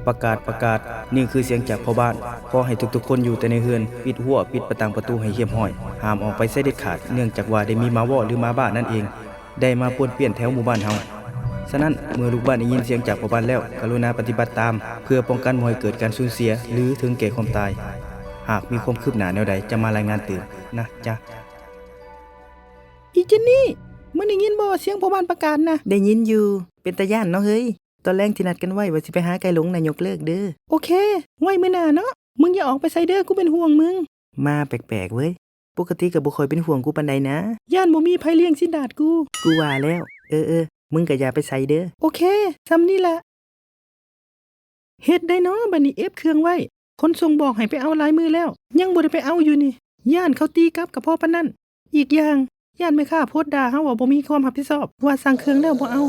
ປະກາດ, ປະກາດ, ນີ້ຄືສຽງຈາກພໍ່ບ້ານ. ຂໍໃຫ້ທຸກໆຄົນຢູ່ແຕ່ໃນເຮືອນ, ປິດຮົ້ວ, ປິດປະຕ່າງປະຕູໃຫ້ຮຽບຮ້ອຍ. ຫ້າມອອກໄປໃສເດັດຂາດ, ເນື່ອງຈາກວ່າໄດ້ມີໝາວໍ້ ຫຼື ໝາບ້ານັ້ນເອງ ໄດ້ມາປ້ວນປ່ຽນແຖວໝູ່ບ້ານເຮົາ. ສະນັ້ນ, ເມື່ອລູກບ້ານໄດ້ຍິນສຽງຈາກພໍ່ບ້ານແລ້ວ, ກະລຸນາປະຕິບັດຕາມ, ເພື່ອປ້ອງກັນບໍ່ໃຫ້ເກີດການສູນເສຍ ຫຼື ເຖິງແກ່ຄວາມຕາຍ. ຫາກມີຄວາມຄືບໜ້າແນວໃດ, ຈະມາລາຍງານຕື່ມນະຈ໊ະ. ອີເຈນນີ້, ມຶງໄດ້ຍິນບໍ່ສຽງພໍ່ບ້ານປະກາດນະ? ໄດ້ຍິນຢູ່. ເປັນຕາຢ້ານເນາະເຮີ້ຍ. ຕອນແລງທີ່ນັດກັນໄວ້ວ່າຊິໄປຫາໄກ່ຫຼົງນະ ຍົກເລີກເດີ້. ໂອເຄ, ໄວ້ມື້ໜ້າເນາະ. ມຶງຢ່າອອກໄປໃສເດີ້, ກູເປັນຫ່ວງມຶງ. ມາແປກໆເວີຍ. ປົກກະຕິກໍບໍ່ຄ່ອຍເປັນຫ່ວງກູປານໃດນະ. ຢ້ານບໍ່ມີໃຜລ້ຽງຊິນດາດກູ. ກູວ່າແລ້ວ. ເອີໆ, ມຶງກໍຢ່າໄປໃສເດີ້. ໂອເຄ, ສ່ຳນີ້ລະ. ເຮັດໃດເນາະບາດນີ້, ເອັຟເຄື່ອງໄວ້. ຂົນສົ່ງບອກໃຫ້ໄປເອົາຫຼາຍມື້ແລ້ວ, ຍັງບໍ່ໄດ້ໄປເອົາຢູ່ນີ້. ຢ້ານເຂົາຕີກັບກໍພໍປານນັ້ນ. ອີກຢ່າງ, ຢ້ານແມ່ຄ້າໂພສດ່າເຮົາວ່າບໍ່ມີຄວາມຮັບຜິດຊອບ, ວ່າສັ່ງເຄື່ອງແລ້ວບໍ່ເອົາ.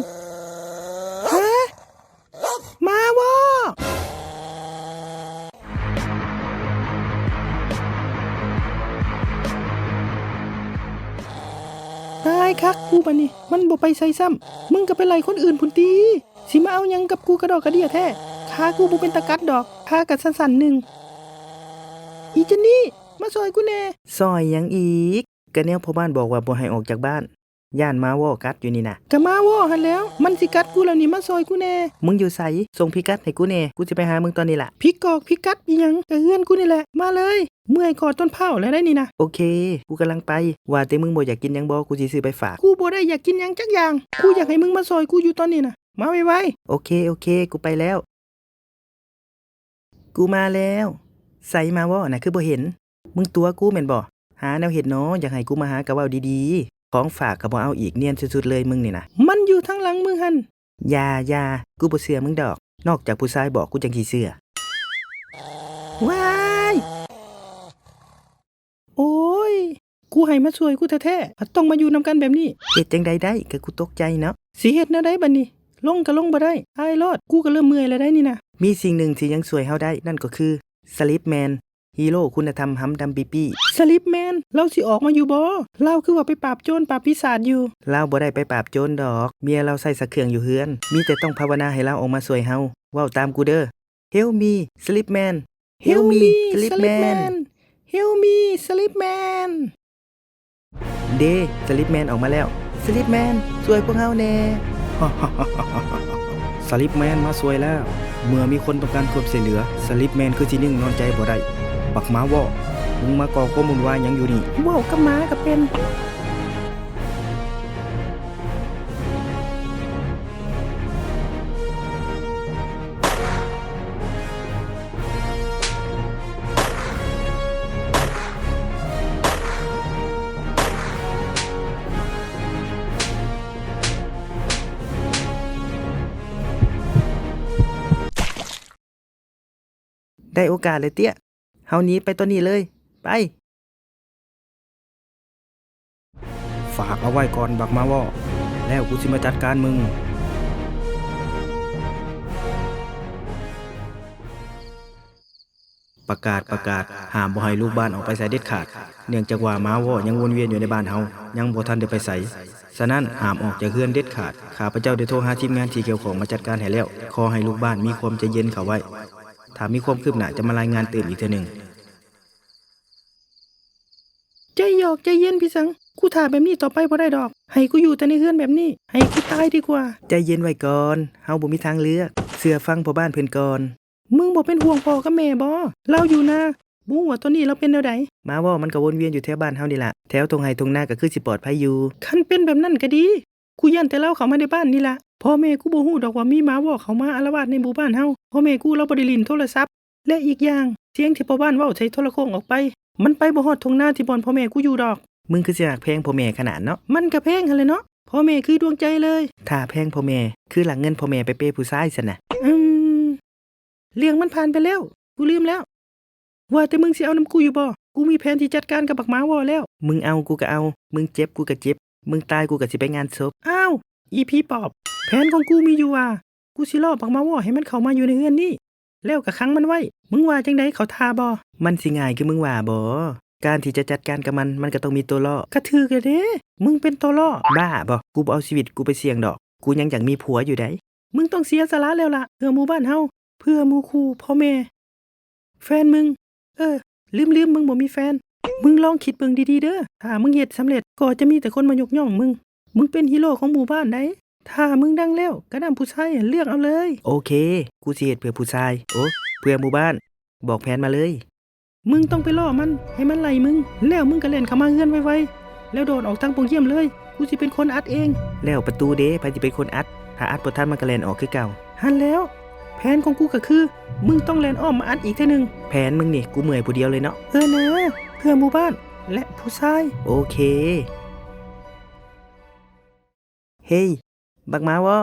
ຮະ? ໝາວໍ້! ຕາຍຄັກກູບາດນີ້, ມັນບໍ່ໄປໃສຊ້ຳ. ມຶງກໍໄປໄລ່ຄົນອື່ນພຸ້ນຕິ. ຊິມາເອົາຫຍັງກັບກູກະດອກກະເດຍແທ້? ຂາກູບໍ່ເປັນຕາກັດດອກ, ຂາກໍສັ້ນໆໜຶ່ງ. ອີເຈນນີ້, ມາຊ່ອຍກູແດ່. ຊ່ອຍຫຍັງອີກ? ກະແນວພໍ່ບ້ານບອກວ່າບໍ່ໃຫ້ອອກຈາກບ້ານ, ຢ້ານໝາວໍ້ກັດຢູ່ນີ້ນະ. ກະໝາວໍ້ຫັ້ນແຫຼ້ວ, ມັນຊິກັດກູແລ້ວນີ້, ມາຊ່ອຍກູແດ່. ມຶງຢູ່ໃສ? ສົ່ງພິກັດໃຫ້ກູແດ່, ກູຊິໄປຫາມຶງຕອນນີ້ລະ. ພິກອກພິກັດອີ່ຫຍັງ? ກະເຮືອນກູນີ້ແຫຼະ, ມາເລີຍ. ເມື່ອຍຄໍຕົ້ນພ້າວແລ້ວໃດນີ້ນະ. ໂອເຄ, ກູກຳລັງໄປ. ວ່າແຕ່ມຶງບໍ່ຢາກກິນຫຍັງບໍ່? ກູຊິຊື້ໄປຝາກ. ກູບໍ່ໄດ້ຢາກກິນຫຍັງຈັກຢ່າງ. ກູຢາກໃຫ້ມຶງມາຊ່ອຍກູຢູ່ຕອນນີ້ນະ. ມາໄວໆ. ໂອເຄ, ໂອເຄ, ກູໄປແລ້ວ. ກູມາແລ້ວ. ໃສໝາວໍ້ນະ ຄືບໍ່ເຫັນ? ມຶງຕົວະກູແມ່ນບໍ່? ຫາແນວເຮັດເນາະ, ຢາກໃຫ້ກູມາຫາກໍເວົ້າດີໆ. ຂອງຝາກກໍບໍ່ເອົາອີກ, ນຽນສຸດໆເລີຍມຶງນີ້ນະ. ມັນຢູ່ທາງຫຼັງມຶງຫັ້ນ. ຢ່າ, ຢ່າ, ກູບໍ່ເຊື່ອມຶງດອກ. ນອກຈາກຜູ້ຊາຍບອກ, ກູຈັ່ງຊິເຊື່ອ. ວ້າຍ! ໂອ້ຍ! ກູໃຫ້ມາຊ່ວຍກູແທ້ໆ, ພັດຕ້ອງມາຢູ່ນຳກັນແບບນີ້. ເຮັດຈັ່ງໃດໄດ້, ກະກູຕົກໃຈເນາະ. ຊິເຮັດແນວໃດບາດນີ້? ລົງກໍລົງບໍ່ໄດ້, ຕາຍໂລດ, ກູກໍເລີ່ມເມື່ອຍແລ້ວໃດນີ້ນະ. ມີສິ່ງໜຶ່ງທີ່ຍັງຊ່ວຍເຮົາໄດ້, ນັ້ນກໍຄື ສະລິບແມນ, ຮີໂຣຄຸນນະທຳຫຳດຳປີປີ້. ສະລິບແມນ? ລາວຊິອອກມາຢູ່ບໍ່? ລາວຄືວ່າໄປປາບໂຈນປາບປີສາດຢູ່. ລາວບໍ່ໄດ້ໄປປາບໂຈນດອກ, ເມຍລາວໃຊ້ຊັກເຄື່ອງຢູ່ເຮືອນ. ມີແຕ່ຕ້ອງພາວະນາໃຫ້ລາວອອກມາຊ່ວຍເຮົາ. ເວົ້າຕາມກູເດີ້. Help me, Slipman! Help me, Slipman! Help me, Slipman! ເດ້, ສະລິບແມນອອກມາແລ້ວ. ສະລິບແມນ, ຊ່ວຍພວກເຮົາແດ່. ສະລິບແມນມາຊ່ວຍແລ້ວ. ເມື່ອມີຄົນຕ້ອງການຄວາມຊ່ວຍເຫຼືອ, ສະລິບແມນຄືຊິນິ່ງນອນໃຈບໍ່ໄດ້. ບັກໝາວໍ້, ມຶງມາກໍ່ຄວາມວຸ່ນວາຍຫຍັງຢູ່ນີ້? ເວົ້າກັບໝາກໍເປັນ. ໄດ້ໂອກາດແລ້ວເຕ້ຍ. ເຮົາໜີໄປຕອນນີ້ເລີຍ. ໄປ. ຝາກເອົາໄວ້ກ່ອນບັກໝາວໍ້, ແລ້ວກູຊິມາຈັດການມຶງ. ປະກາດ, ປະກາດ, ຫ້າມບໍ່ໃຫ້ລູກບ້ານອອກໄປໃສເດັດຂາດ, ເນື່ອງຈາກວ່າໝາວໍ້ຍັງວົນວຽນຢູ່ໃນບ້ານເຮົາ, ຍັງບໍ່ທັນໄດ້ໄປໃສ. ສະນັ້ນ, ຫ້າມອອກຈາກເຮືອນເດັດຂາດ. ຂ້າພະເຈົ້າໄດ້ໂທຫາທີມງານທີ່ກ່ຽວຂ້ອງມາຈັດການໃຫ້ແລ້ວ. ຂໍໃຫ້ລູກບ້ານມີຄວາມໃຈເຢັນເຂົ້າໄວ້. ຖ້າມີຄວາມຄືບໜ້າ, ຈະມາລາຍງານຕື່ມອີກເທື່ອໜຶ່ງ. ໃຈຢອກໃຈເຢັນພີ່ສັງ, ກູຖ້າແບບນີ້ຕໍ່ໄປບໍ່ໄດ້ດອກ. ໃຫ້ກູຢູ່ແຕ່ໃນເຮືອນແບບນີ້, ໃຫ້ກູຕາຍດີກວ່າ. ໃຈເຢັນໄວ້ກ່ອນ, ເຮົາບໍ່ມີທາງເລືອກ. ເຊື່ອຟັງພໍ່ບ້ານເພິ່ນກ່ອນ. ມຶງບໍ່ເປັນຫ່ວງພໍ່ກັບແມ່ບໍ? ລາວຢູ່ນາ, ບໍ່ຮູ້ວ່າຕອນນີ້ລາວເປັນແນວໃດ. ໝາວໍ້ມັນກໍວົນວຽນຢູ່ແຖວບ້ານເຮົານີ້ລະ, ແຖວທົ່ງໄຮ່ທົ່ງນາກໍຄືຊິປອດໄພຢູ່. ຄັນເປັນແບບນັ້ນກໍດີ. ກູຢ້ານແຕ່ລາວເຂົ້າມາໃນບ້ານນີ້ລະ. ພໍ່ແມ່ກູບໍ່ຮູ້ດອກວ່າມີໝາວໍ້ເຂົ້າມາອາລະວາດໃນໝູ່ບ້ານເຮົາ. ພໍ່ແມ່ກູລາວບໍ່ໄດ້ຫຼິ້ນໂທລະສັບ. ແລະ ອີກຢ່າງ, ສຽງທີ່ພໍ່ບ້ານເວົ້າໃສ່ໂທລະໂຂງອອກໄປ, ມັນໄປບໍ່ຮອດທົ່ງນາທີ່ບ່ອນພໍ່ແມ່ກູຢູ່ດອກ. ມຶງຄືຊິຮັກແພງພໍ່ແມ່ຂະໜາດເນາະ. ມັນກະແພງຫັ້ນແຫຼະເນາະ, ພໍ່ແມ່ຄືດວງໃຈເລີຍ. ຖ້າແພງພໍ່ແມ່, ຄືລັກເງິນພໍ່ແມ່ໄປເປຜູ້ຊາຍຊັ້ນນະ. ອືມ. ເລື່ອງມັນຜ່ານໄປແລ້ວ, ກູລືມແລ້ວ. ວ່າແຕ່ມຶງຊິເອົານຳກູຢູ່ບໍ່? ກູມີແຜນທີ່ຈັດການກັບບັກໝາວໍ້ແລ້ວ. ມຶງເອົາກູກໍເອົາ, ມຶງເຈັບກູກໍເຈັບ, ມຶງຕາຍກູກໍຊິໄປງານສົບ. ອ້າວ! ອີຜີປອບ! ແຜນຂອງກູມີຢູ່ວ່າ, ກູຊິຫຼໍ່ບັກໝາວໍ້ໃຫ້ມັນເຂົ້າມາຢູ່ໃນເຮືອນນີ້, ແລ້ວກໍຂັງມັນໄວ້. ມຶງວ່າຈັ່ງໃດ? ເຂົ້າທ່າບໍ່? ມັນຊິງ່າຍຄືມຶງວ່າບໍ? ການທີ່ຈະຈັດການກັບມັນ, ມັນກໍຕ້ອງມີຕົວຫຼໍ່. ກະຖືກແລ້ວເດ້, ມຶງເປັນຕົວຫຼໍ່. ບ້າບໍ? ກູບໍ່ເອົາຊີວິດກູໄປສ່ຽງດອກ. ກູຍັງຢາກມີຜົວຢູ່ໃດ໋. ມຶງຕ້ອງເສຍສະຫຼະແລ້ວລະ, ເພື່ອໝູ່ບ້ານເຮົາ. ເພື່ອໝູ່ຄູ່ ພໍ່ແມ່ ແຟນມຶງ. ເອີ ລືມໆ ມຶງບໍ່ມີແຟນ. ມຶງລອງຄິດເບິ່ງດີໆເດີ. ຖ້າມຶງເຮັດສຳເລັດ ກໍຈະມີແຕ່ຄົນມາຍົກຍ້ອງມຶງ. ມຶງເປັນຮີໂຣຂອງໝູ່ບ້ານໃດ໋. ຖ້າມຶງດັງແລ້ວ ກະນຳຜູ້ຊາຍເລືອກເອົາເລີຍ. ໂອເຄ, ກູຊິເຮັດເພື່ອຜູ້ຊາຍ. ໂອ້ ເພື່ອໝູ່ບ້ານ. ບອກແຜນມາເລີຍ. ມຶງຕ້ອງໄປລໍ້ມັນ ໃຫ້ມັນໄລ່ມຶງ, ແລ້ວມຶງກໍແລ່ນເຂົ້າມາເຮືອນໄວໆ ແລ້ວໂດດອອກທາງປ່ອງຢ້ຽມເລີຍ. ກູຊິເປັນຄົນອັດເອງ. ແລ້ວປະຕູເດ ໃຜຊິເປັນຄົນອັດ? ຖ້າອັດບໍ່ທັນ ມັນກໍແລ່ນອອກຄືເກົ່າ. ຫັ້ນແລ້ວ, ແຜນຂອງກູກໍຄື ມຶງຕ້ອງແລ່ນອ້ອມມາອັດອີກເທື່ອໜຶ່ງ. ແຜນມຶງນີ້ ກູເມື່ອຍຜູ້ດຽວເລີຍເນາະ. ເອີນາ, ເພື່ອໝູ່ບ້ານ ແລະ ຜູ້ຊາຍ. ໂອເຄ. ເຮີ້ຍ ບັກໝາວໍ້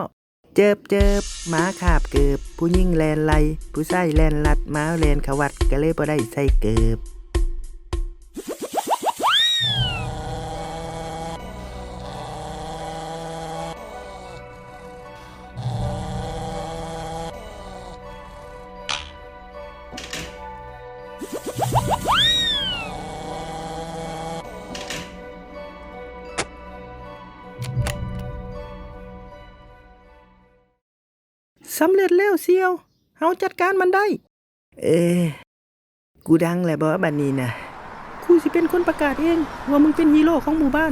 ເຈີບເຈີບ ໝາຄາບເກີບ ຜູ້ຍິງແລ່ນໄລ່ ຜູ້ຊາຍແລ່ນລັດ ໝາແລ່ນເຂົ້າວັດ ກະເລີຍບໍ່ໄດ້ໃສ່ເກີບ. ສຳເລັດແລ້ວສ່ຽວ, ເຮົາຈັດການມັນໄດ້. ເອີ ກູດັງແລ້ວບໍບັດນີ້ນະ? ກູຊິເປັນຄົນປະກາດເອງວ່າມຶງເປັນຮີໂຣຂອງໝູ່ບ້ານ.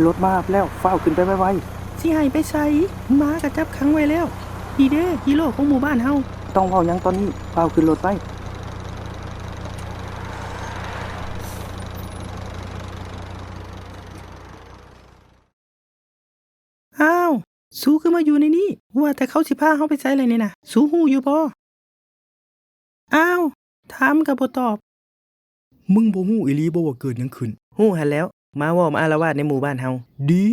ລົດມາຮັບແລ້ວ, ຟ້າວຂຶ້ນໄປໄວໆ. ຊິໃຫ້ໄປໃສ? ໝາກະຈັບຂັງໄວ້ແລ້ວ. ນີ້ເດ້ ຮີໂຣຂອງໝູ່ບ້ານເຮົາ. ຕ້ອງເວົ້າຫຍັງຕອນນີ້, ຟ້າວຂຶ້ນລົດໄປ. ອ້າວ ສູຄືມາຢູ່ໃນນີ້? ວ່າແຕ່ເຂົາຊິພາເຮົາໄປໃສລະນີ້ນະ? ສູຮູ້ຢູ່ບໍ່? ອ້າວ ຖາມກໍບໍ່ຕອບ. ມຶງບໍ່ຮູ້ອີ່ຫຼີບໍ່ວ່າເກີດຫຍັງຂຶ້ນ? ຮູ້ຫັ້ນແຫຼ້ວ, ໝາວໍ້ມາອາລະວາດໃນໝູ່ບ້ານເຮົາ. ດີ,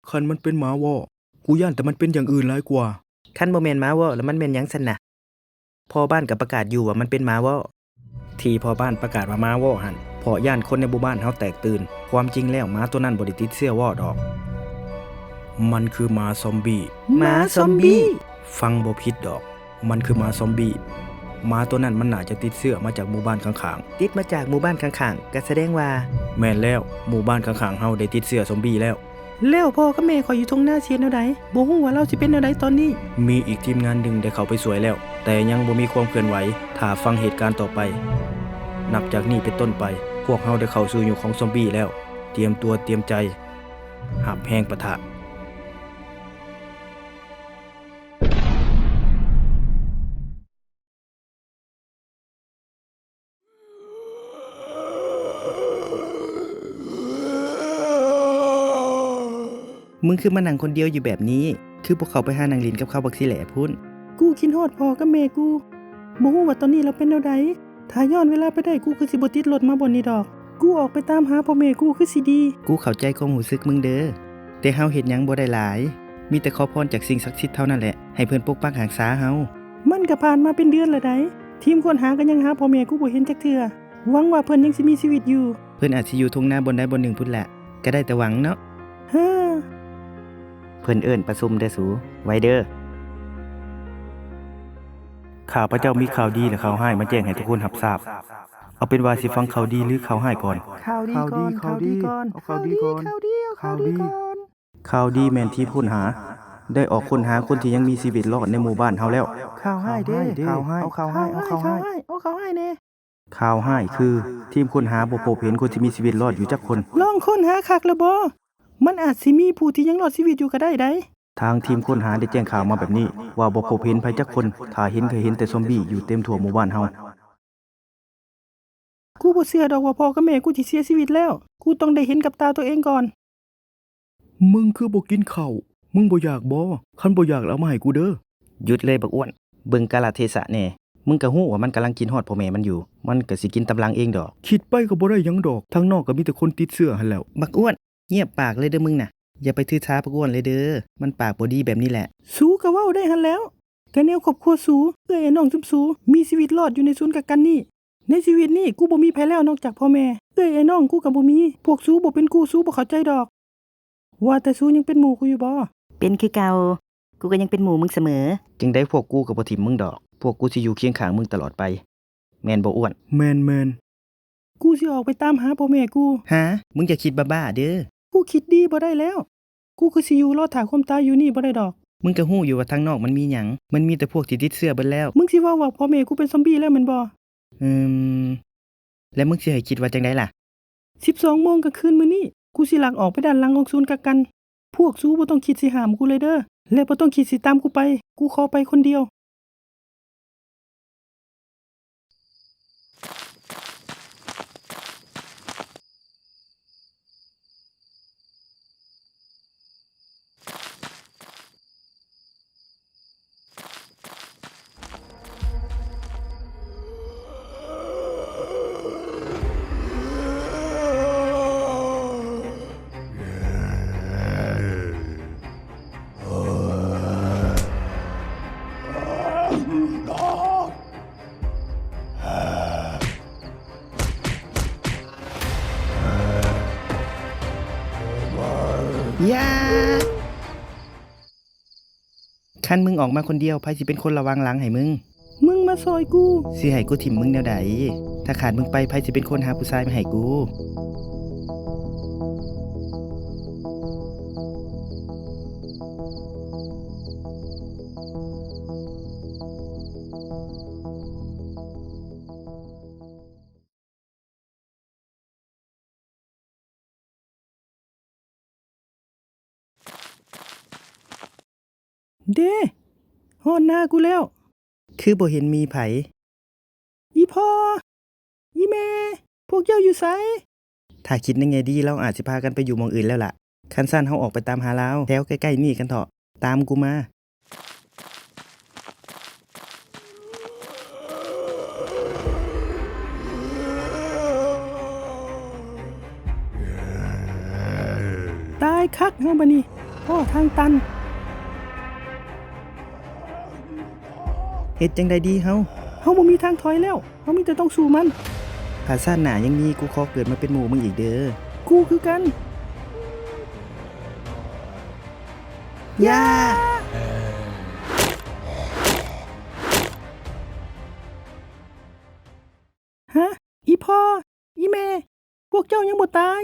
ຄັນມັນເປັນໝາວໍ້, ກູຢ້ານແຕ່ມັນເປັນຢ່າງອື່ນຫຼາຍກວ່າ. ຄັນບໍ່ແມ່ນໝາວໍ້ ແລ້ວມັນແມ່ນຫຍັງຊັ້ນນະ? ພໍ່ບ້ານກໍປະກາດຢູ່ວ່າມັນເປັນໝາວໍ້. ທີ່ພໍ່ບ້ານປະກາດວ່າໝາວໍ້ຫັ້ນ ເພາະຢ້ານຄົນໃນໝູ່ບ້ານເຮົາແຕກຕື່ນ. ຄວາມຈິງແລ້ວໝາໂຕນັ້ນບໍ່ໄດ້ຕິດເຊື້ອວໍ້ດອກ. ມັນຄືໝາຊອມບີ້. ໝາຊອມບີ້? ຟັງບໍ່ຜິດດອກ. ມັນຄືໝາຊອມບີ້. ໝາໂຕນັ້ນມັນໜ້າຈະຕິດເຊື້ອມາຈາກໝູ່ບ້ານຂ້າງໆ. ຕິດມາຈາກໝູ່ບ້ານຂ້າງໆ? ກໍສະແດງວ່າ. ແມ່ນແລ້ວ, ໝູ່ບ້ານຂ້າງໆເຮົາໄດ້ຕິດເຊື້ອຊອມບີ້ແລ້ວ. ແລ້ວພໍ່ກັບແມ່ຂ້ອຍຢູ່ທົ່ງນາຊິເຮັດແນວໃດ? ບໍ່ຮູ້ວ່າລາວຊິເປັນແນວໃດຕອນນີ້. ມີອີກທີມງານໜຶ່ງໄດ້ເຂົ້າໄປຊ່ວຍແລ້ວ, ແຕ່ຍັງບໍ່ມີຄວາມເຄື່ອນໄຫວ. ຖ້າຟັງເຫດການຕໍ່ໄປ. ນັບຈາກນີ້ເປັນຕົ້ນໄປ, ພວກເຮົາໄດ້ເຂົ້າສູ່ຍຸກຂອງຊອມບີ້ແລ້ວ. ຕຽມຕົວ, ຕຽມໃຈ, ຮັບແຮງປະທະ. ມຶງຄືມານັ່ງຄົນດຽວຢູ່ແບບນີ້? ຄືບໍ່ເຂົ້າໄປຫານັ່ງຫຼິ້ນກັບເຂົາບັກຊິແຫຼພຸ້ນ? ກູຄິດຮອດພໍ່ກັບແມ່ກູ. ບໍ່ຮູ້ວ່າຕອນນີ້ລາວເປັນແນວໃດ. ຖ້າຍ້ອນເວລາໄປໄດ້, ກູຄືຊິບໍ່ຕິດລົດມາບ່ອນນີ້ດອກ. ກູອອກໄປຕາມຫາພໍ່ແມ່ກູຄືຊິດີ. ກູເຂົ້າໃຈຄວາມຮູ້ສຶກມຶງເດີ. ແຕ່ເຮົາເຮັດຫຍັງບໍ່ໄດ້ຫຼາຍ. ມີແຕ່ຂໍພອນຈາກສິ່ງສັກສິດເທົ່ານັ້ນແຫຼະ, ໃຫ້ເພິ່ນປົກປັກຮັກສາເຮົາ. ມັນກະຜ່ານມາເປັນເດືອນແລ້ວໃດ໋. ທີມຄົ້ນຫາກໍຍັງຫາພໍ່ແມ່ກູບໍ່ເຫັນຈັກເທື່ອ. ຫວັງວ່າເພິ່ນຍັງຊິມີຊີວິດຢູ່. ເພິ່ນອາດຊິຢູ່ທົ່ງນາບ່ອນໃດບ່ອນໜຶ່ງພຸ້ນແຫຼະ. ກໍໄດ້ແຕ່ຫວັງເນາະ. ເຮີ. ເພິ່ນເອີ້ນປະຊຸມເດີສູ. ໄວເດີ. ຂ້າພະເຈົ້າມີຂ່າວດີ ແລະ ຂ່າວຮ້າຍມາແຈ້ງໃຫ້ທຸກຄົນຮັບຊາບ. ເອົາເປັນວ່າຊິຟັງຂ່າວດີ ຫຼື ຂ່າວຮ້າຍກ່ອນ? ຂ່າວດີກ່ອນ, ຂ່າວດີກ່ອນ, ເອົາຂ່າວດີກ່ອນ, ເອົາຂ່າວດີກ່ອນ. ຂ່າວດີແມ່ນທີມຄົ້ນຫາໄດ້ອອກຄົ້ນຫາຄົນທີ່ຍັງມີຊີວິດລອດໃນໝູ່ບ້ານເຮົາແລ້ວ. ຂ່າວຮ້າຍເດ້, ຂ່າວຮ້າຍ, ເອົາຂ່າວຮ້າຍ, ເອົາຂ່າວຮ້າຍ, ເອົາຂ່າວຮ້າຍແດ່. ຂ່າວຮ້າຍຄື ທີມຄົ້ນຫາບໍ່ພົບເຫັນຄົນທີ່ມີຊີວິດລອດຢູ່ຈັກຄົນ. ລອງຄົ້ນຫາຄັກແລ້ວບໍ? ມັນອາດຊິມີຜູ້ທີ່ຍັງລອດຊີວິດຢູ່ກໍໄດ້ໃດ໋. ທາງທີມຄົ້ນຫາໄດ້ແຈ້ງຂ່າວມາແບບນີ້ ວ່າບໍ່ພົບເຫັນໃຜຈັກຄົນ, ຖ້າເຫັນກໍເຫັນແຕ່ຊອມບີ້ຢູ່ເຕັມທົ່ວໝູ່ບ້ານເຮົາ. ກູບໍ່ເຊື່ອດອກວ່າພໍ່ກັບແມ່ກູຊິເສຍຊີວິດແລ້ວ. ກູຕ້ອງໄດ້ເຫັນກັບຕາໂຕເອງກ່ອນ. ມຶງຄືບໍ່ກິນເຂົ້າ? ມຶງບໍ່ຢາກບໍ? ຄັນບໍ່ຢາກແລ້ວເອົາມາໃຫ້ກູເດີ. ຢຸດເລີຍບັກອ້ວນ, ເບິ່ງກາລະເທສະແດ່. ມຶງກໍຮູ້ວ່າມັນກຳລັງຄິດຮອດພໍ່ແມ່ມັນຢູ່, ມັນກໍຊິກິນຕາມຫຼັງເອງດອກ. ຄິດໄປກໍບໍ່ໄດ້ຫຍັງດອກ, ທາງນອກກໍມີແຕ່ຄົນຕິດເຊື້ອຫັ້ນແຫຼ້ວ. ບັກອ້ວນ, ງຽບປາກເລີຍເດີມຶງນະ. ຢ່າໄປຖືສາບັກອ້ວນເລີຍເດີ, ມັນປາກບໍ່ດີແບບນີ້ແຫຼະ. ສູກໍເວົ້າໄດ້ຫັ້ນແລ້ວ. ກະແນວຄອບຄົວສູ, ເອື້ອຍອ້າຍນ້ອງຊຸມສູ ມີຊີວິດລອດຢູ່ໃນສູນກັກກັນນີ້. ໃນຊີວິດນີ້ ກູບໍ່ມີໃຜແລ້ວນອກຈາກພໍ່ແມ່. ເອື້ອຍອ້າຍນ້ອງກູກໍບໍ່ມີ. ພວກສູບໍ່ເປັນກູ, ສູບໍ່ເຂົ້າໃຈດອກ. ວ່າແຕ່ສູຍັງເປັນໝູ່ກູຢູ່ບໍ່? ເປັນຄືເກົ່າ. ກູກໍຍັງເປັນໝູ່ມຶງສະເໝີ. ຈັ່ງໃດພວກກູກໍບໍ່ຖິ້ມມຶງດອກ. ພວກກູຊິຢູ່ຄຽງຂ້າງມຶງຕະຫຼອດໄປ. ແມ່ນບໍ່ອ້ວນ? ແມ່ນໆ. ກູຊິອອກໄປຕາມຫາພໍ່ແມ່ກູ. ຫາ? ມຶງຢ່າຄິດບ້າໆເດີ. ກູຄິດດີບໍ່ໄດ້ແລ້ວ. ກູຄືຊິຢູ່ລໍຖ້າຄວາມຕາຍຢູ່ນີ້ບໍ່ໄດ້ດອກ. ມຶງກໍຮູ້ຢູ່ວ່າທາງນອກມັນມີຫຍັງ, ມັນມີແຕ່ພວກທີ່ຕິດເຊື້ອເບິດແລ້ວ. ມຶງຊິເວົ້າວ່າພໍ່ແມ່ກູເປັນຊອມບີ້ແລ້ວແມ່ນບໍ່? ອືມ ແລ້ວມຶງຊິໃຫ້ຄິດວ່າຈັ່ງໃດລະ? ສິບສອງໂມງກາງຄືນມື້ນີ້ ກູຊິລັກອອກໄປດ້ານຫຼັງຂອງສູນກັກກັນ. ພວກສູບໍ່ຕ້ອງຄິດຊິຫ້າມກູເລີຍເດີ ແລະ ບໍ່ຕ້ອງຄິດຊິຕາມກູໄປ. ກູຂໍໄປຄົນດຽວ. ຢ່າ! ຄັນມຶງອອກມາຄົນດຽວ, ໃຜຊິເປັນຄົນລະວັງຫຼັງໃຫ້ມຶງ? ມຶງມາຊ່ອຍກູ. ຊິໃຫ້ກູຖິ້ມມຶງແນວໃດ? ຖ້າຂາດມຶງໄປ, ໃຜຊິເປັນຄົນຫາຜູ້ຊາຍມາໃຫ້ກູ? ເດ້ ຮອດໜ້າກູແລ້ວ. ຄືບໍ່ເຫັນມີໃຜ? ອີ່ພໍ່! ອີ່ແມ່! ພວກເຈົ້າຢູ່ໃສ? ຖ້າຄິດໃນແງ່ດີ, ລາວອາດຊິພາກັນໄປຢູ່ໝ່ອງອື່ນແລ້ວລະ. ຄັນຊັ້ນເຮົາອອກໄປຕາມຫາລາວແຖວໃກ້ໆນີ້ກັນເຖາະ. ຕາມກູມາ. ຕາຍຄັກເຮົາບາດນີ້, ພໍ້ທາງຕັນ. ເຮັດຈັ່ງໃດດີເຮົາ? ເຮົາບໍ່ມີທາງຖອຍແລ້ວ. ເຮົາມີແຕ່ຕ້ອງສູ້ມັນ. ຖ້າຊາດໜ້າຍັງມີ, ກູຂໍເກີດມາເປັນໝູ່ມຶງອີກເດີ. ກູຄືກັນ. ຢ່າ! ຮະ? ອີ່ພໍ່! ອີ່ແມ່! ພວກເຈົ້າຍັງບໍ່ຕາຍ.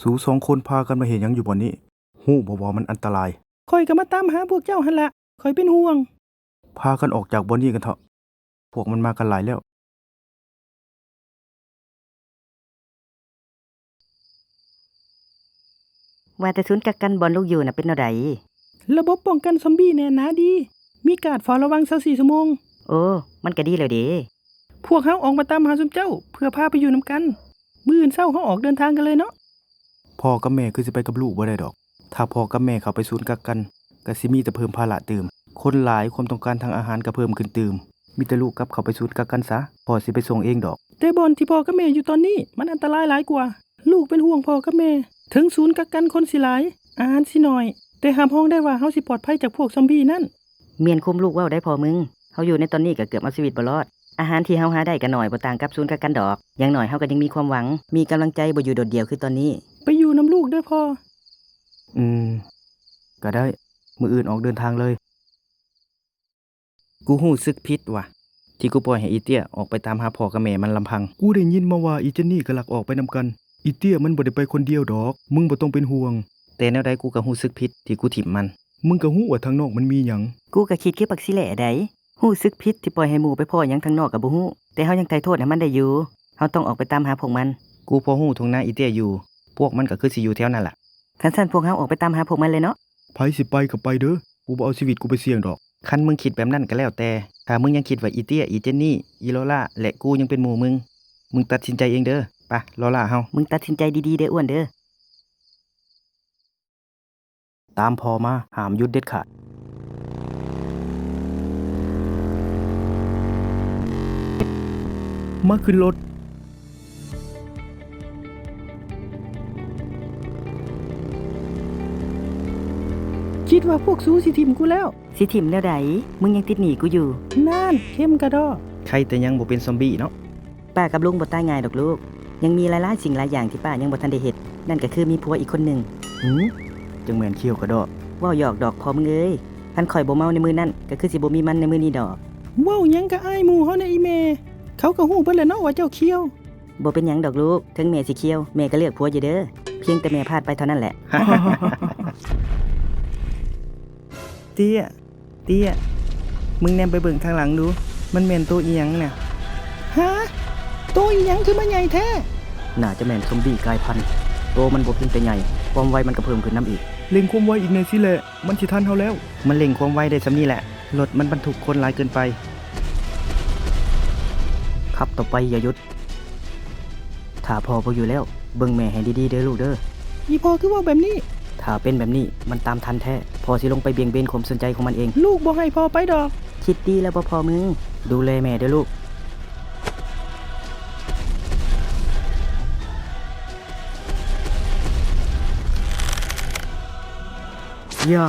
ສູສອງຄົນພາກັນມາເຮັດຫຍັງຢູ່ບ່ອນນີ້? ຮູ້ບໍ່ວ່າມັນອັນຕະລາຍ? ຂ້ອຍກໍມາຕາມຫາພວກເຈົ້າຫັ້ນລະ, ຂ້ອຍເປັນຫ່ວງ. ພາກັນອອກຈາກບ່ອນນີ້ກັນເຖາະ, ພວກມັນມາກັນຫຼາຍແລ້ວ. ວ່າແຕ່ສູນກັກກັນບ່ອນລູກຢູ່ນະເປັນແນວໃດ? ລະບົບປ້ອງກັນຊອມບີ້ແໜ້ນໜາດີ, ມີກາດເຝົ້າລະວັງຊາວສີ່ຊົ່ວໂມງ. ໂອ້, ມັນກະດີແລ້ວເດ. ພວກເຮົາອອກມາຕາມຫາຊຸມເຈົ້າ ເພື່ອພາໄປຢູ່ນຳກັນ. ມື້ອື່ນເຊົ້າເຮົາອອກເດີນທາງກັນເລີຍເນາະ. ພໍ່ກັບແມ່ຄືຊິໄປກັບລູກບໍ່ໄດ້ດອກ. ຖ້າພໍ່ກັບແມ່ເຂົ້າໄປສູນກັກກັນ, ກະຊິມີແຕ່ເພີ່ມພາລະຕື່ມ. ຄົນຫຼາຍ, ຄວາມຕ້ອງການທາງອາຫານກະເພີ່ມຂຶ້ນຕື່ມ. ມີແຕ່ລູກກັບເຂົ້າໄປສູນກັກກັນຊະ, ພໍ່ຊິໄປສົ່ງເອງດອກ. ແຕ່ບ່ອນທີ່ພໍ່ກັບແມ່ຢູ່ຕອນນີ້ ມັນອັນຕະລາຍຫຼາຍກວ່າ. ລູກເປັນຫ່ວງພໍ່ກັບແມ່. ເຖິງສູນກັກກັນຄົນຊິຫຼາຍ, ອາຫານຊິໜ້ອຍ, ແຕ່ຮັບຮອງໄດ້ວ່າເຮົາຊິປອດໄພຈາກພວກຊອມບີ້ນັ້ນ. ແມ່ນຄວາມລູກເວົ້າໄດ໋ພໍ່ມຶງ. ເຮົາຢູ່ໃນຕອນນີ້ກໍເກືອບເອົາຊີວິດບໍ່ລອດ. ອາຫານທີ່ເຮົາຫາໄດ້ກໍໜ້ອຍ, ບໍ່ຕ່າງກັບສູນກັກກັນດອກ. ຢ່າງໜ້ອຍເຮົາກໍຍັງມີຄວາມຫວັງ, ມີກຳລັງໃຈ, ບໍ່ຢູ່ໂດດດ່ຽວຄືຕອນນີ້. ໄປຢູ່ນຳລູກເດີພໍ່. ອືມ, ກໍໄດ້. ມື້ອື່ນອອກເດີນທາງເລີຍ. ກູຮູ້ສຶກຜິດວ່າ ທີ່ກູປ່ອຍໃຫ້ອີເຕ້ຍອອກໄປຕາມຫາພໍ່ກັບແມ່ມັນລຳພັງ. ກູໄດ້ຍິນມາວ່າອີເຈນນີ້ກໍລັກອອກໄປນຳກັນ. ອີເຕ້ຍມັນບໍ່ໄດ້ໄປຄົນດຽວດອກ, ມຶງບໍ່ຕ້ອງເປັນຫ່ວງ. ແຕ່ແນວໃດກູກໍຮູ້ສຶກຜິດທີ່ກູຖິ້ມມັນ. ມຶງກໍຮູ້ວ່າທາງນອກມັນມີຫຍັງ. ກູກໍຄິດຄືບັກຊິແຫຼໃດ໋. ຮູ້ສຶກຜິດທີ່ປ່ອຍໃຫ້ໝູ່ໄປພໍ້ຫຍັງທາງນອກກໍບໍ່ຮູ້. ແຕ່ເຮົາຍັງໄຖ່ໂທດໃຫ້ມັນໄດ້ຢູ່. ເຮົາຕ້ອງອອກໄປຕາມຫາພວກມັນ. ກູພໍຮູ້ທົ່ງນາອີເຕ້ຍຢູ່. ພວກມັນກໍຄືຊິຢູ່ແຖວນັ້ນລະ. ຄັນຊັ້ນພວກເຮົາອອກໄປຕາມຫາພວກມັນເລີຍເນາະ. ໃຜຊິໄປກໍໄປເດີ, ກູບໍ່ເອົາຊີວິດກູໄປສ່ຽງດອກ. ຄັນມຶງຄິດແບບນັ້ນກໍແລ້ວແຕ່. ຖ້າມຶງຍັງຄິດວ່າອີເຕ້ຍ, ອີເຈນນີ້, ອີລໍລາ ແລະ ກູຍັງເປັນໝູ່ມຶງ, ມຶງຕັດສິນໃຈເອງເດີ. ປະ, ລໍລາເຮົາ. ມຶງຕັດສິນໃຈດີໆເດີ ອ້ວນເດີ. ຕາມພໍ່ມາ, ຫ້າມຢຸດເດັດຂາດ. ມາຂຶ້ນລົດ. ຄິດວ່າພວກສູຊິຖິ້ມກູແລ້ວ. ຊິຖິ້ມແນວໃດ? ມຶງຍັງຕິດໜີ້ກູຢູ່. ນັ້ນ, ເຄັມກະດໍ້. ໄຄແຕ່ຍັງບໍ່ເປັນຊອມບີ້ເນາະ. ປ້າກັບລຸງບໍ່ຕາຍງ່າຍດອກລູກ. ຍັງມີຫຼາຍໆສິ່ງຫຼາຍຢ່າງທີ່ປ້າຍັງບໍ່ທັນໄດ້ເຮັດ. ນັ້ນກໍຄືມີຜົວອີກຄົນໜຶ່ງ. ຫື? ຈັ່ງແມ່ນຂ້ຽວກະດໍ້. ເວົ້າຫຍອກດອກພໍ່ມຶງເອີຍ. ຄັນຂ້ອຍບໍ່ເມົາໃນມື້ນັ້ນ, ກໍຄືຊິບໍ່ມີມັນໃນມື້ນີ້ດອກ. ເວົ້າຫຍັງກັບອ້າຍໝູ່ເຮົາແດ່ອີ່ແມ່. ເຂົາກໍຮູ້ເບິດແຫຼະເນາະວ່າເຈົ້າຂ້ຽວ. ບໍ່ເປັນຫຍັງດອກລູກ, ເຖິງແມ່ຊິຂ້ຽວ, ແມ່ກໍເລືອກຜົວຢູ່ເດີ. ພຽງແຕ່ແມ່ພາດໄປເທົ່ານັ້ນແຫຼະ. ເຕ້ຍ ເຕ້ຍ ມຶງແນມໄປເບິ່ງທາງຫຼັງດູ ມັນແມ່ນໂຕອີ່ຫຍັງນະ? ຮະ? ໂຕອີ່ຫຍັງຄືມາໃຫຍ່ແທ້? ໜ້າຈະແມ່ນຊອມບີ້ກາຍພັນ. ໂຕມັນບໍ່ພຽງແຕ່ໃຫຍ່, ຄວາມໄວມັນກໍເພີ່ມຂຶ້ນນຳອີກ. ເລັ່ງຄວາມໄວອີກແດ່ຊິແຫຼະ, ມັນຊິທັນເຮົາແລ້ວ. ມັນເລັ່ງຄວາມໄວໄດ້ສ່ຳນີ້ແຫຼະ. ລົດມັນບັນທຸກຄົນຫຼາຍເກີນໄປ. ຂັບຕໍ່ໄປ, ຢ່າຢຸດ. ຖ້າພໍ່ບໍ່ຢູ່ແລ້ວ, ເບິ່ງແມ່ໃຫ້ດີໆເດີລູກເດີ. ອີ່ພໍ່ຄືເວົ້າແບບນີ້? ຖ້າເປັນແບບນີ້, ມັນຕາມທັນແທ້. ພໍ່ຊິລົງໄປບ່ຽງເບນຄວາມສົນໃຈຂອງມັນເອງ. ລູກບໍ່ໃຫ້ພໍ່ໄປດອກ. ຄິດດີແລ້ວບໍ່ພໍ່ມຶງ? ດູແລແມ່ເດີລູກ. ຢ່າ.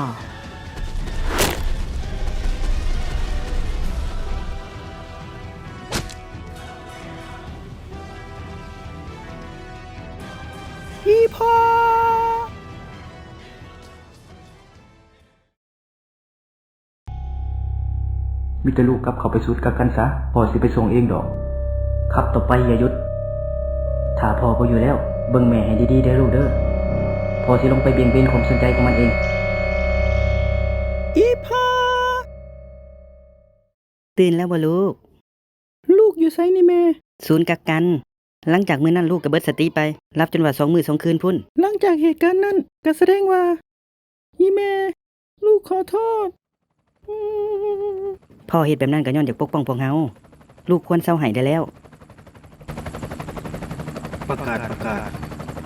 ອີ່ພໍ່! ມີແຕ່ລູກກັບເຂົ້າໄປສູນກັກກັນຊະ, ພໍ່ຊິໄປສົ່ງເອງດອກ. ຂັບຕໍ່ໄປ, ຢ່າຢຸດ. ຖ້າພໍ່ບໍ່ຢູ່ແລ້ວ, ເບິ່ງແມ່ໃຫ້ດີໆເດີລູກເດີ. ພໍ່ຊິລົງໄປບ່ຽງເບນຄວາມສົນໃຈຂອງມັນເອງ. ອີ່ພໍ່! ຕື່ນແລ້ວບໍ່ລູກ? ລູກຢູ່ໃສນີ້ແມ່? ສູນກັກກັນ. ຫຼັງຈາກມື້ນັ້ນລູກກໍເບິດສະຕິໄປ, ຫຼັບຈົນວ່າສອງມື້ສອງຄືນພຸ້ນ. ຫຼັງຈາກເຫດການນັ້ນ, ກໍສະແດງວ່າ ອີ່ແມ່, ລູກຂໍໂທດ. ພໍ່ເຮັດແບບນັ້ນກໍຍ້ອນຢາກປົກປ້ອງພວກເຮົາ. ລູກຄວນເຊົາໄຫ້ໄດ້ແລ້ວ. ປະກາດ, ປະກາດ.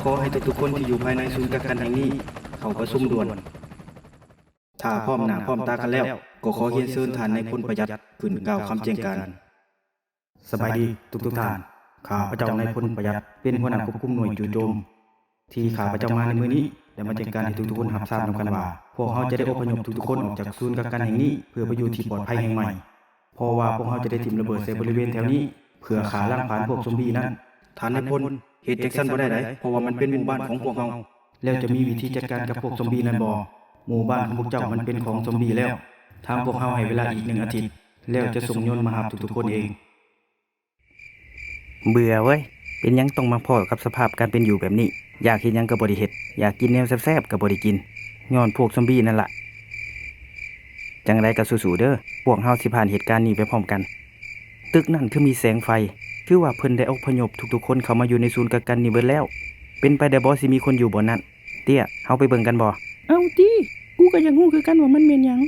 ຂໍໃຫ້ທຸກໆຄົນທີ່ຢູ່ພາຍໃນສູນກັກກັນແຫ່ງນີ້ ເຂົ້າປະຊຸມດ່ວນ. ຖ້າພ້ອມໜ້າພ້ອມຕາກັນແລ້ວ, ກໍຂໍຮຽນເຊີນທ່ານນາຍພົນປະຢັດຂຶ້ນກ່າວຄຳແຈ້ງການ. ສະບາຍດີທຸກໆທ່ານ. ຂ້າພະເຈົ້ານາຍພົນປະຢັດ ເປັນຫົວໜ້າຄວບຄຸມໜ່ວຍຈູ່ໂຈມ. ທີ່ຂ້າພະເຈົ້າມາໃນມື້ນີ້ ໄດ້ມາແຈ້ງການໃຫ້ທຸກໆຄົນຮັບຊາບນຳກັນວ່າ ພວກເຮົາຈະໄດ້ອົບພະຍົບທຸກໆຄົນອອກຈາກສູນກັກກັນແຫ່ງນີ້ ເພື່ອໄປຢູ່ທີ່ປອດໄພແຫ່ງໃໝ່. ເພາະວ່າພວກເຮົາຈະໄດ້ຖິ້ມລະເບີດໃສ່ບໍລິເວນແຖວນີ້ ເພື່ອຂ້າລ້າງຜານພວກຊອມບີ້ນັ້ນ. ທ່ານນາຍພົນ, ເຮັດຈັ່ງຊັ້ນບໍ່ໄດ້ໃດ, ເພາະວ່າມັນເປັນໝູ່ບ້ານຂອງພວກເຮົາ. ແລ້ວຈະມີວິທີຈັດການກັບພວກຊອມບີ້ນັ້ນບໍ່? ໝູ່ບ້ານຂອງພວກເຈົ້າມັນເປັນຂອງຊອມບີ້ແລ້ວ. ທາງພວກເຮົາໃຫ້ເວລາອີກໜຶ່ງອາທິດ, ແລ້ວຈະສົ່ງຍົນມາຮັບທຸກໆຄົນເອງ. ເບື່ອເວີຍ, ເປັນຫຍັງຕ້ອງມາພໍ້ກັບສະພາບການເປັນຢູ່ແບບນີ້? ຢາກເຮັດຫຍັງກໍບໍ່ໄດ້ເຮັດ, ຢາກກິນແນວແຊບໆກໍບໍ່ໄດ້ກິນ, ຍ້ອນພວກຊອມບີ້ນັ້ນລະ. ຈັ່ງໃດກໍສູ້ໆເດີ, ພວກເຮົາຊິຜ່ານເຫດການນີ້ໄປພ້ອມກັນ. ຕຶກນັ້ນຄືມີແສງໄຟ, ຄືວ່າເພິ່ນໄດ້ອົບພະຍົບທຸກໆຄົນເຂົ້າມາຢູ່ໃນສູນກັກກັນນີ້ເບິດແລ້ວ. ເປັນໄປໄດ້ບໍ່ຊິມີຄົນຢູ່ບ່ອນນັ້ນ? ເຕ້ຍ, ເຮົາໄປເບິ່ງກັນບໍ່? ເອົາຕິ, ກູກໍຢາກຮູ້ຄືກັນວ່າມັນແມ່ນຫຍັງ.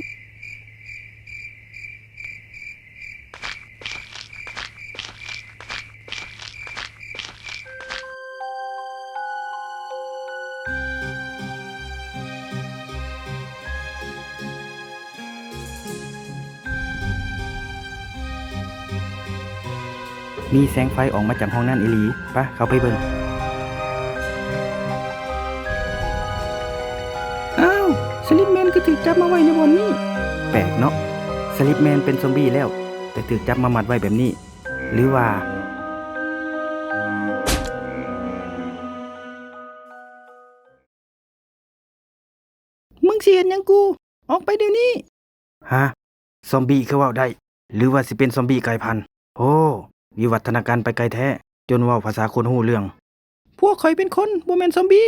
ມີແສງໄຟອອກມາຈາກຫ້ອງນັ້ນອີ່ຫຼີ. ປະ, ເຂົ້າໄປເບິ່ງ. ອ້າວ! ສະລິບແມນຄືຖືກຈັບມາໄວ້ໃນບ່ອນນີ້? ແປກເນາະ, ສະລິບແມນເປັນຊອມບີ້ແລ້ວ, ແຕ່ຖືກຈັບມາມັດໄວ້ແບບນີ້. ຫຼືວ່າ ມຶງຊິເຮັດຫຍັງກູ? ອອກໄປດຽວນີ້! ຮະ? ຊອມບີ້ຄືເວົ້າໄດ້? ຫຼືວ່າຊິເປັນຊອມບີ້ກາຍພັນ? ໂອ້, ວິວັດທະນາການໄປໄກແທ້, ຈົນເວົ້າພາສາຄົນຮູ້ເລື່ອງ. ພວກຂ້ອຍເປັນຄົນ, ບໍ່ແມ່ນຊອມບີ້.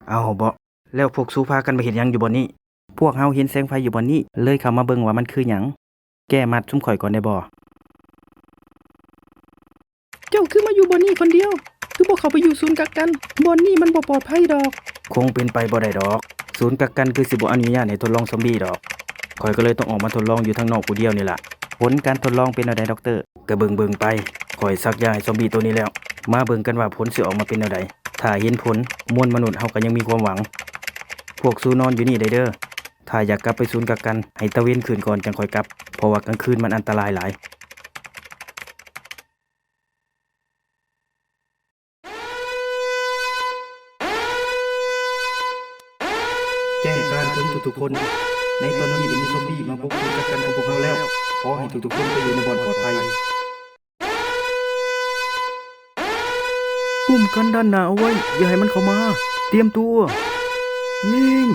ເອົ້າເບາະ, ແລ້ວພວກສູພາກັນມາເຮັດຫຍັງຢູ່ບ່ອນນີ້? ພວກເຮົາເຫັນແສງໄຟຢູ່ບ່ອນນີ້, ເລີຍເຂົ້າມາເບິ່ງວ່າມັນຄືຫຍັງ. ແກ້ມັດຊຸມຂ້ອຍກ່ອນໄດ້ບໍ່? ເຈົ້າຄືມາຢູ່ບ່ອນນີ້ຄົນດຽວ? ຄືບໍ່ເຂົ້າໄປຢູ່ສູນກັກກັນ? ບ່ອນນີ້ມັນບໍ່ປອດໄພດອກ. ຄົງເປັນໄປບໍ່ໄດ້ດອກ. ສູນກັກກັນຄືຊິບໍ່ອະນຸຍາດໃຫ້ທົດລອງຊອມບີ້ດອກ. ຂ້ອຍກໍເລີຍຕ້ອງອອກມາທົດລອງຢູ່ທາງນອກຜູ້ດຽວນີ້ລະ. ຜົນການທົດລອງເປັນແນວໃດ ດັອກເຕີ? ກໍເບິ່ງໆໄປ. ຂ້ອຍສັກຢາໃຫ້ຊອມບີ້ໂຕນີ້ແລ້ວ. ມາເບິ່ງກັນວ່າຜົນຊິອອກມາເປັນແນວໃດ. ຖ້າເຫັນຜົນ, ມວນມະນຸດເຮົາກໍຍັງມີຄວາມຫວັງ. ພວກສູນອນຢູ່ນີ້ໄດ້ເດີ. ຖ້າຢາກກັບໄປສູນກັກກັນ, ໃຫ້ຕາເວັນຂຶ້ນກ່ອນຈັ່ງຄ່ອຍກັບ, ເພາະວ່າກາງຄືນມັນອັນຕະລາຍຫຼາຍ. ແຈ້ງການເຖິງທຸກໆຄົນ, ໃນຕອນນີ້ໄດ້ມີຊອມບີ້ມາບຸກສູນກັກກັນຂອງພວກເຮົາແລ້ວ. ຂໍໃຫ້ທຸກໆຄົນໄປຢູ່ໃນບ່ອນປອດໄພ. ກຸ້ມກັນດ້ານໜ້າເອົາໄວ້, ຢ່າໃຫ້ມັນເຂົ້າມາ. ຕຽມຕົວ. ຍິງ!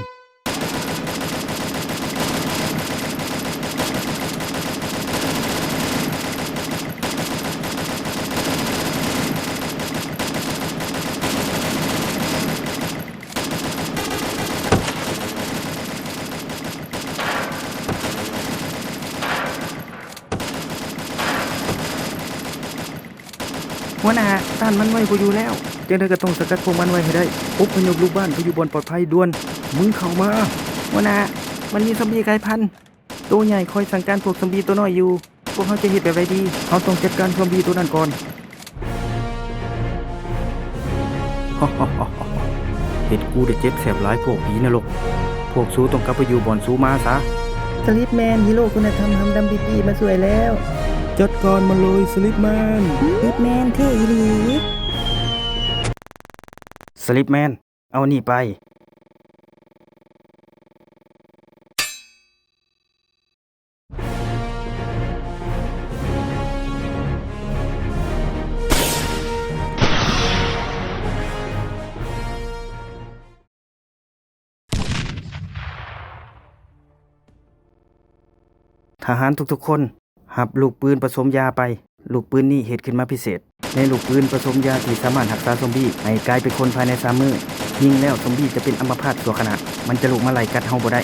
ເ ຫົວໜ້າ, ຕ້ານມັນໄວ້ບໍ່ຢູ່ແລ້ວ. ຈັ່ງໃດກໍຕ້ອງສະກັດພວກມັນໄວ້ໃຫ້ໄດ້. ອົບພະຍົບລູກບ້ານໄປຢູ່ບ່ອນປອດໄພດ່ວນ. ມຶງເຂົ້າມາ. ຫົວໜ້າ, ມັນມີຊອມບີກາຍພັນ. ໂຕໃຫຍ່ ຄອຍສັ່ງການພວກຊອມບີໂຕນ້ອຍຢູ່. ພວກເຮົາຈະເຮັດແບບໃດດີ? ເຮົາຕ້ອງຈັດການຊອມບີໂຕນັ້ນກ່ອນ. ເຮັດກູໄດ້ເຈັບແສບຫຼາຍພວກຜີນະລົກ. ພວກສູຕ້ອງກັບໄປຢູ່ບ່ອນສູມາຊະ. ສະລິບແມນ ຮີໂຣຄຸນນະທຳ ຮຳດຳປີປີມາຊ່ວຍແລ້ວ. ຈັດການມັນເລີຍ ສະລິບແມນ. ສະລິບແມນເທ່ອີ່ຫຼີ. ສະລິບແມນ ເອົານີ້ໄປ. ທະຫານທຸກໆຄົນ ຮັບລູກປືນປະສົມຢາໄປ. ລູກປືນນີ້ເຮັດຂຶ້ນມາພິເສດ. ໃນລູກປືນປະສົມຢາທີ່ສາມາດຮັກສາຊອມບີໃຫ້ກາຍເປັນຄົນພາຍໃນສາມມື້. ຍິງແລ້ວຊອມບີຈະເປັນອຳມະພາດຊົ່ວຂະນະ. ມັນຈະລຸກມາໄລ່ກັດເຮົາບໍ່ໄດ້.